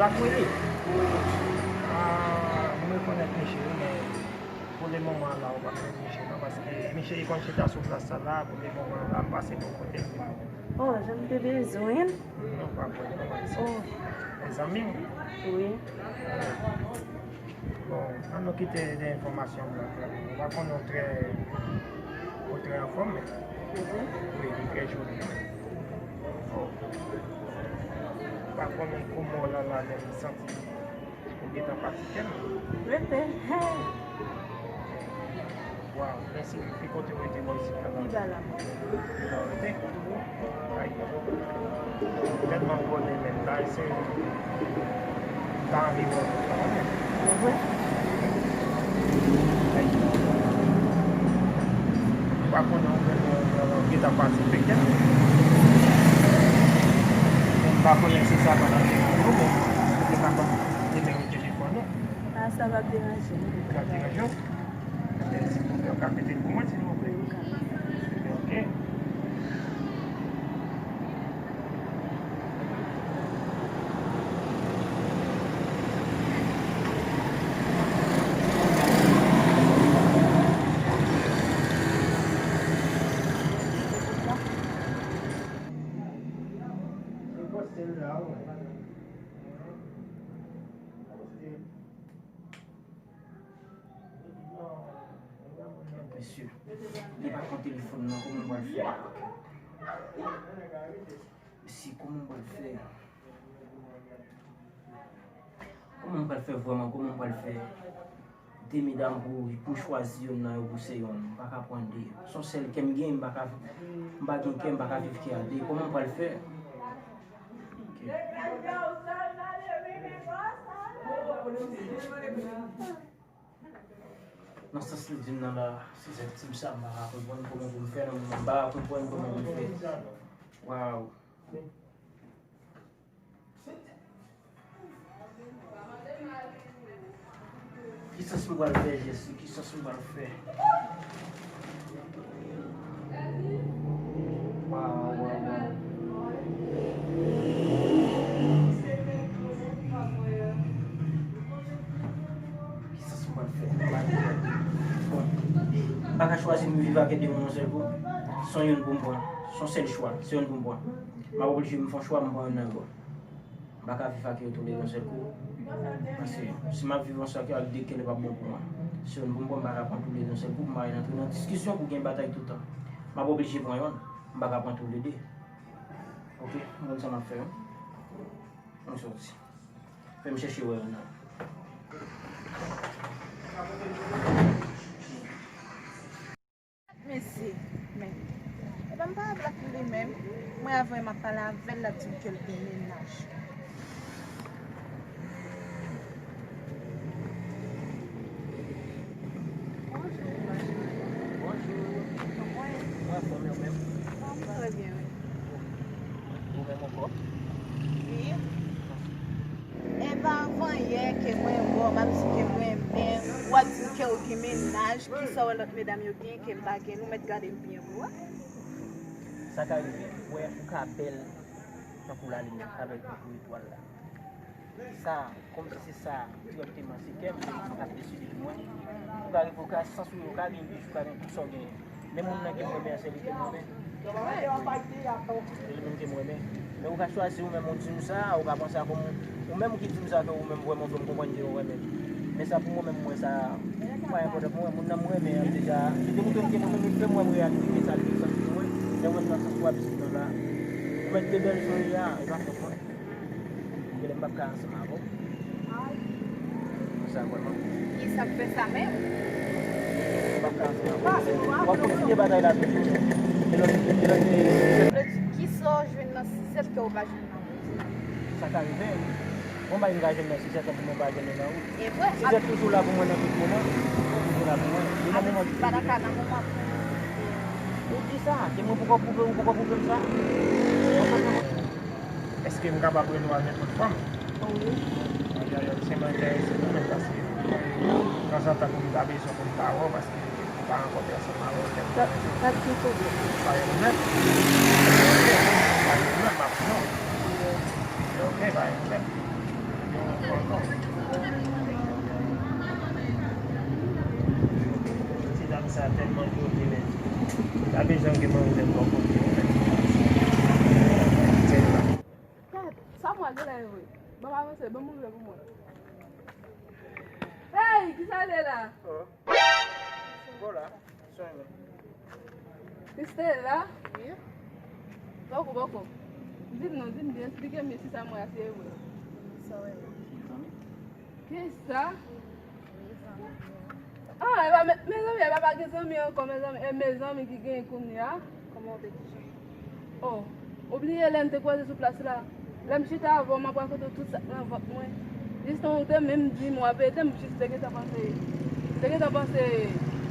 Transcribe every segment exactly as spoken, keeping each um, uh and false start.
Akwili. Ah, m rekonèt misye, wi, men pou le moman la, ou pa konn misye, non, paske misye, li konn chita sou plas sa la, pou le moman la, m pase bò kote l. Oh, jan m te bezwen. Non, pa vre, non, paske. Oh. Mezanmi. Wi. Bon, an nou kite de enfòmasyon blan la. Ou pa konnen ou trè, ou trè anfòm, men. Mhm. Wi, li trè joli. Oh. Ou pa konnen kouman w la la menm santi ou gentan pati kè m. Rete. Waw, mèsi. Ki kote w rete bò isit la? Pi ba la. Pi ba w rete? Ay. Tèlman m konnen menm la, se ta anvi bon. Mhm. Ay. M pa konnen w gentan pase peken. M pa konnen si sa pa nan devan nou, men ou te kapab nimewo telefòn ou. Ah, sa va deranje m. Sa deranje w? Silvouplè, w ka mete l pou mwen, silvouplè? Ok. Mesye, li pa pran telefòn nan, kòman m pral fè? Mesye, kòman m pral fè? Kòman m pral fè vrèman? Kòman m pral fè? De medam pou, pou chwazi yonn nan yo pou se yonn. M pa ka pran de. Se yon sèl kè m gen, m pa ka, m pa gen kè, m pa ka viv kè a de. Kòman m pral fè? Ok. Nan sans li di m nan la, se sèt tip sa, m pa ka konprann kòman pou m fè nan moman, m pa ka konprann kòman pou m fè. Waw. Ki sans m pral fè, Jezi? Ki sans m pral fè? Waw, waw, waw. Ki sans m pral fè? Bon. M pa ka chwazi m viv ak de moun yon sèl kou. Se yon pou m pran. Se yon sèl chwa. Se yon pou m pran. M ap oblije m fè yon chwa, m pran youn nan yo. M pa ka viv ak yo toulède yon sèl kou. Paske si m ap viv ansanm ak de kè, li p ap bon pou mwen. Se youn pou m pran, m pa ka pran toulède yon sèl kou, pou m pa antre nan diskisyon, pou gen batay toutan. M ap oblije pran youn, m pa ka pran toulède. Ok, m konn sa m ap fè, wi. Ann soti. Fè m chèche wè youn nan. Mesye, men, epa m pa avè l li menm. Mwen avè l, m ap pale avè l, l ap di m ke l gen mennaj. Bonjou, ma chérie. Bonjou. Kòman w ye? Mwen anfòm, ou menm? Anfòm, trè byen, wi. Ou menm ankò? Wi. Epa avan yè ke mwen wè w, m ap di ke m renmen w, w ap di m ke w gen mennaj, kisa w wè lòt medam yo gen ke m pa gen, nou mèt gade m byen pou wè. Sa ka rive, ou wè, ou ka bèl tankou lalin nan, ou ka bèl tankou etwal la. Sa, kòmsi se sa, dirèkteman, se kè m k ap deside pou mwen. Ou ka rive, ou ka sans ou, ou ka gen bijou, ou ka gen tout sa w genyen. Men moun nan ke m renmen an, se li ke m renmen. Se li menm ke m renmen. Men ou ka chwazi ou menm, ou di m sa, ou ka panse a kòm ou menm ki di m sa, ke ou menm vrèman fè m konprann ke ou renmen m. Men sa pou mwen menm, mwen sa pa enpòtan pou mwen. Moun nan m renmen an deja, li demontre m ke mwen menm, li fè m wè m reyalite ke sa li santi pou mwen. Lè ou wè m nan sans pou a pitit nan la, ou mèt de bèl jan li a, e pa fòt mwen. Genlè m p ap ka ansanm avè w. Konsa vrèman. Kisa k fè sa menm? M p ap ka ansanm avè w. W ap kontinye batay la toujou. E lòt, e lòt, e lòt. Kisa w jwenn nan Sizèt ke w pa jwenn nan mwen? Sa ka rive, wi. Bon, bagay m ka jwenn nan Sizèt, tankou mwen pa jwenn nan ou. E vre. Sizèt toujou la pou mwen nan tout moman. Toujou la pou mwen. Li nan moman difisil. Avè di pa nan ka nan moman. Ou di sa, ke mwen poko pwouve, ou poko pwouve m sa. Èske m kapab rele w a nenpòt fanm? Wi. Ayayay, se mwen enterese tou menm, paske tanzantan pou m ta bezwen pou m ta wè w, paske m pa rankontre ansanm avè w tèlman. Pa, pa gen pwoblèm. Pa gen pwoblèm? Pa gen pwoblèm, m ap di non. Ok, pa gen pwoblèm. Yo, Ti dam sa tèlman dwòl, men. Pa bezwen gen manzè bò kote yo, men. Tèlman. Kat, sa mwa gen la yo. Ban m avanse, ban m ouvè pou mwen. Hey, ki sa de la? Bon la, swen mwen. Christella? Wi? Bòkò, bòkò. Di m non, di m byen, eksplike m byen si sa mwen a se vre. Sa wè la. Kisa? Wi, zanmi. Ah, e pa, me, mezanmi, e pa, pa gen zanmi ankò, mezanmi. E mezanmi ki gen kounye a. Kòman w te kijan? Oh, ou bliye lè n te kwaze sou plas la? Lè m chita avè w, m ap rakonte w tout sa k nan vant mwen. Jistan ou te menm di m w ap ede m, m jis te gentan panse, m te gentan panse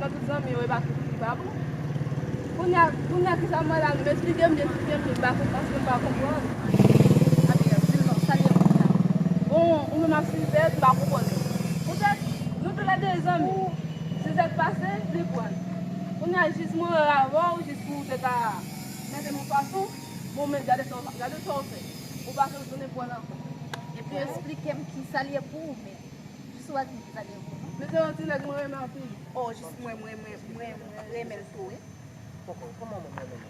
nan tout zanmi yo, e pa tout ki pa bon. Kounye a, kounye a kisa m wè la, m eksplike m, m eksplike m, m pa konprann, paske m pa konprann. Abigail, di m non, sa l ye kounye a? Bon, ou menm ak Suzette, m pa konprann. Poutèt, nou toulède zanmi. Suzette pase, li pran. Kounye a, jis mwen avè w, jis pou w te ka mete m yon fason, bon, men gade sa w, gade sa w fè. Ou pa sot jounen pran ankò. Epi eksplike m kisa l ye pou ou menm. Jis ou pa di m kisa l ye pou ou. Men se yon ti nèg mwen renmen anpil. Oh, jis mwen, mwen, mwen, mwen, mwen renmen l tou, wi. Poko, kòman mwen renmen l?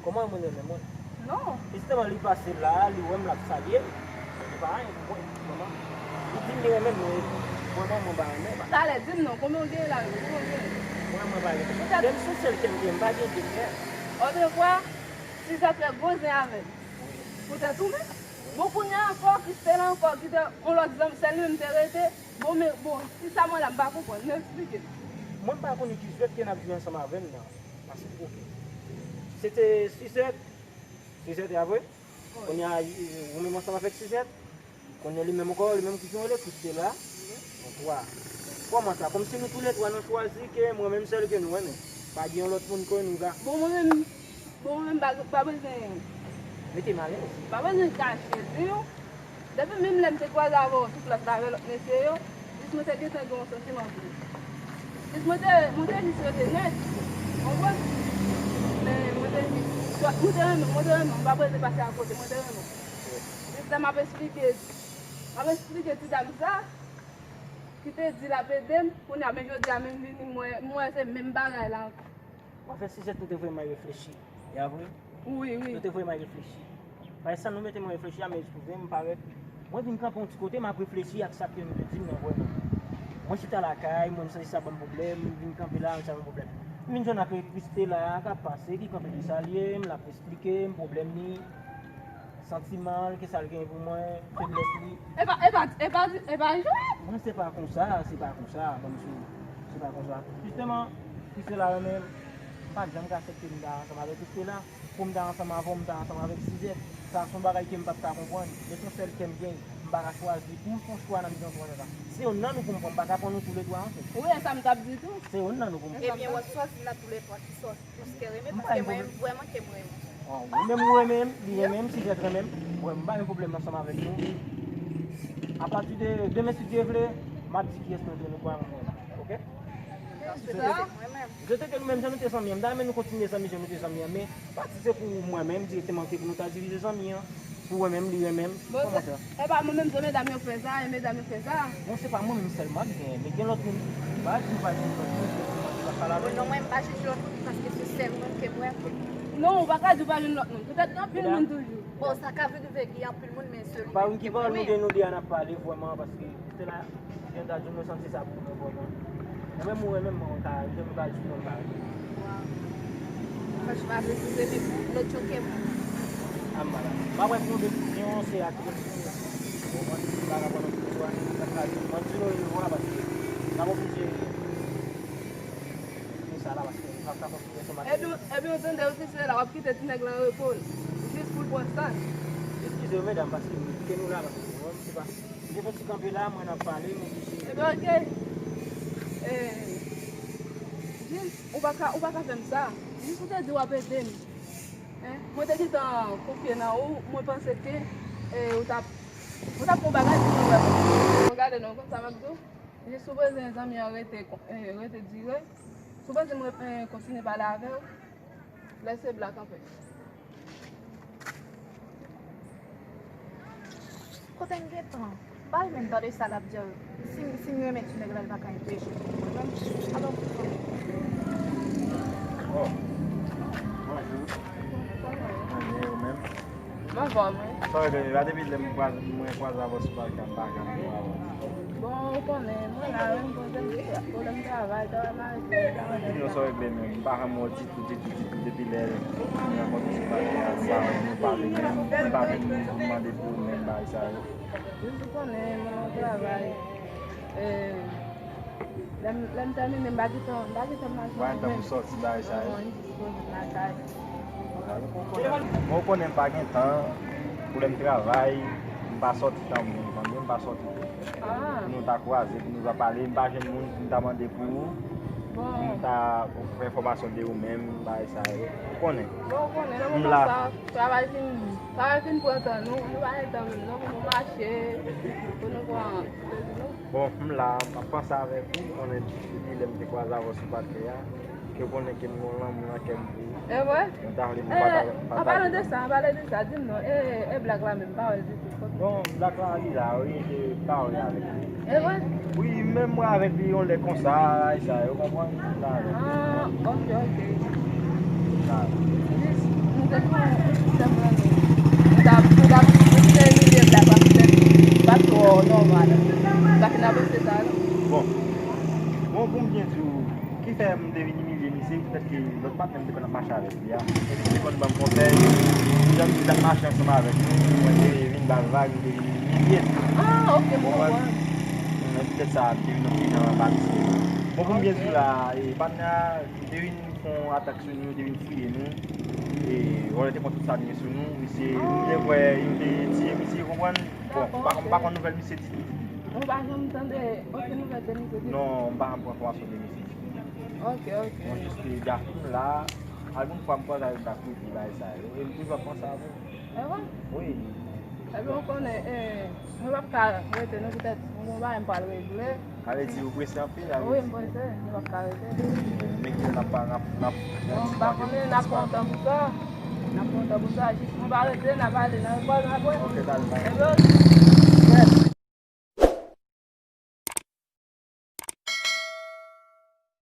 Kòman mwen renmen mwen? Non. Jisteman, li pase la, li wè m, l ap salye m. Li pa anyen pou mwen, vrèman. Li di m li renmen m, men vrèman, mwen pa renmen. Talè, di m non, konbyen w gen la menm? Konbyen w gen? Mwen, mwen pa gen. Poutèt lè m se sèl ke m gen, m pa gen de frè. Otrefwa, Suzette fè gwo zen avè m. Poutèt ou menm. Bon, kounye a ankò, Christella ankò, ki te yon lòt zanmi, sèl li menm te rete. Bon, men, bon, si sa mwen la, m pa konprann, men eksplike. Mwen, m pa konnen ki jwèt ke n ap jwe ansanm avè m nan. Paske, oke. Se te Suzette. Suzette, a vre? Wi. Kounye a, ou menm ansanm avèk Suzette. Kounye a, li menm ankò, li menm ki jwe rele Christella. Wi. Bon, twa. Kòman sa? Kòmsi nou toulètwa nou chwazi ke mwen menm sèl ke nou renmen. Pa gen yon lòt moun ke nou ka. Bon, mwen menm, bon, mwen menm, pa, pa bezwen. Mete m alèz. Pa bezwen kache, di w. Depi menm lè m te kwaze avè w sou plas la avè lòt mesye yo, jis mwen te gentan gen yon santiman pou ou. Jis mwen te, mwen te jis rete nèt, w konprann? Men mwen te jis, mwen te renmen, mwen te renmen, m pa prese pase akote, mwen te renmen. Jis lè m ap eksplike, m ap eksplike ti dam sa, ki te di l ap ede m, kounye a, men jodi a, menm vini, m wè, m wè se menm bagay la ankò. Anfèt, Suzette, nou te vrèman reflechi. E a vre? Wi, wi. Nou te vrèman reflechi. Paske sa nou mete mwen reflechi a, men ekskize m, m parèt. Mwen vin kanpe yon ti kote, m ap reflechi ak sa ke nou te di m nan vrèman. Mwen chita lakay, mwen, m santi sa ban m pwoblèm, m vin kanpe la, sa ban m pwoblèm. M vin jwenn ak Christella k ap pase, ki kanpe, ki salye m, l ap eksplike m pwoblèm li. Santiman l, kisa l gen pou mwen, feblès li. E pa, e pa, e pa, e pa jwèt. Bon, se pa konsa, se pa konsa, ban m sou, se pa konsa. Jisteman, Christella renmen m, m pa t janm ka aksepte m ta ansanm avèk Christella, pou m ta ansanm avè w, m ta ansanm avèk Suzette. Sa se yon bagay ke m p ap ka konprann. Men se yon sèl kè m gen, m pa ka chwazi pou m fè yon chwa nan mitan twa sa. Se yonn nan nou pou m pran, m pa ka pran nou toulètwa ansanm. Wi, e sa m t ap di tou. Se yonn nan nou pou m pran. Ebyen, w ap chwazi nan toulètwa ki sòti. Piske renmen, paske mwen menm, vrèman ke m renmen. Wi, menm ou renmen m, li renmen m, Suzette renmen m, mwen m pa gen pwoblèm ansanm avèk nou. Apati de demen, si Dye vle, m ap di kiyès nou vle, nou kwè mwen, oke? Suzette, mwen menm. Suzette, ke nou menm jan nou te zanmi an, m ta renmen nou kontinye zanmi jan nou te zanmi an, men pa di se pou mwen menm dirèkteman ke pou nou ta divize zanmi an. Pou mwen menm, li renmen m. Bon, kòman sa? E pa mwen menm, se medam yo fè sa, e medam yo fè sa. Bon, se pa mwen menm sèlman ki genyen, men gen lòt moun. M pa di m pa jwenn lòt moun, se pou mwen ki pa pale avè l. Non, mwen, m pa jwenn lòt moun, paske se sèl mwen ke m wè. Non, ou pa ka di ou pa jwenn lòt moun. Poutèt gen anpil moun toujou. Bon, sa ka vin rive, gen anpil moun, men se ou menm ki mwen. M pa wè ki pawòl nou gen nou de a n ap pale vrèman, paske se la. Jan ta di w, mwen santi sa pou mwen vrèman. Mwen menm, mwen menm, mwen ta, jan nou ka di mwen pa. Waw. Franchman, apresye se pi lòt yo ke mwen. A m malad. M ap wè pou yon desizyon, se ak yon desizyon. Bon, mwen, m pa ka pran nan tout swa. Sa ka di, mwen di nou revwa paske m ap oblije fè sa la paske m p ap ka kontinye ansanm ak li. Epi, epi w tande yo ki se la, w ap kite ti nèg lan repo l, jis pou l pran san l. Eskize w, medam, paske m kite nou la, paske mwen, m se pa. M te fè ti kanpe la, mwen ap pale, m oblije. Ebyen, oke. Eh, jis, ou pa ka, ou pa ka fè m sa. Jis ou te di w ap ede m. Hein? Mwen te gentan konfye nan ou, mwen panse ke, eh, ou t ap, ou t ap fè yon bagay pou mwen wè. Bon, gade non, konn sa m ap di w. Jis ou bezwen zanmi an rete, eh, rete dire. Si w bezwen mwen, eh, kontinye pale avè w, lèse blak anpè. Kote m gen tan? M pa renmen tande sa l ap di a yo. Si, si m renmen ti nèg la, l pa ka enpeche m. Mwen menm, alò, Bonjou. Mwen byen, ou menm? Mwen anfòm, wi. Sa w regle la depi lè m kwaze, mwen kwaze avè w sou balkon, m pa janm wè w. Bon, ou konnen, mwen la, wi, m poze m pwoblèm travay, travay mari m, travay. Di nou sa w regle menm, m pa janm wè w ditou, ditou, ditou, depi lè nou rankontre sou balkon an, m pa janm wè nou pale menm, m pa janm mande pou ou menm, bagay sa yo. Wi, ou konnen, mwen nan travay. E, lè m, lè m tèmine, m pa gen tan, m pa gen tan m al. Mwen, tan pou sòti, bagay sa yo. Mwen disponib lakay. Mwen, ou konnen m pa gen tan, pou lè m travay, m pa sòti tanbou, tande, m pa sòti tou. Ah. Pou nou ta kwaze, pou nou ta pale, m pa jwenn moun pou m ta mande pou ou, pou m ta fè enfòmasyon de ou menm, bagay sa yo. Ou konnen. Bon, ou konnen, nan moman sa, travay fin, travay fin pran tan nou, nou pa gen tan menm non, pou nou mache, pou nou pran plezi nou. Bon, m la, m ap panse avèk ou, ou konnen depi lè m te kwaze avè w sou pate a, ke w konnen ke m gen yon lanmou nan kè m pou ou. E vre? Mwen ta vle pou pataje, pataje. An palan de sa, an palan de sa, di m non, e, e Black la menm, m pa wè l ditou. Bon, Black la, li la, wi, e pa wè avèk li. E vre? Wi, menm mwen avèk li, yon lè konsa, bagay sa yo, konprann? Sa avèk li. Ah, ok, ok. Sa. Jis, nou te pran sistèm nan, nou, nou ta, nou ta, nou te imilye Black la, poutèt li pa twò nòmal. Sa ki nan panse sa, non? Bon. Bon, pou m byen di w, ki fè m te vin imilye misye, poutèt ke lòt patnè m te konn ap mache avèk li a, epi li te konn ban m konsèy, jan misye t ap mache ansanm avèk nou, mwen te vin ba l vag, m te vin imilye l. Ah, ok, m konprann. Konprann? Men poutèt sa, m te vin yon ti jan anba misye. Bon, pou m byen di w la, e, patnè a, li te vin fè yon atak sou nou, li te vin fouye nou. E, vòlè te pran tout sa nou gen sou nou. Misye, nou te kwè yo te tiye misye, konprann? Bon, m pa, m pa konn nouvèl misye ditou, ditou, ditou. Ou pa janm tande okenn nouvèl de misye ditou? Non, m pa janm pran enfòmasyon de misye ditou. Ok, ok. Mwen jis te dakò la, al yon fwa m panse avèk dakò epi bagay sa yo. E m toujou ap panse avè w. E vre? Wi. Ebyen, ou konnen, e, mwen p ap ka rete non, poutèt mwen gen yon bagay m pral regle. Sa vle di ou prese anpil, sa vle di. Wi, m prese, mwen p ap ka rete. Men ki lè n ap, n ap, n ap, n ap... Bon, m pa konnen, n ap pran tan pou sa. N ap pran tan pou sa, jis nou pa rete, n ap ale, n ap repòz apre. Ok, talè, talè. Ebyen,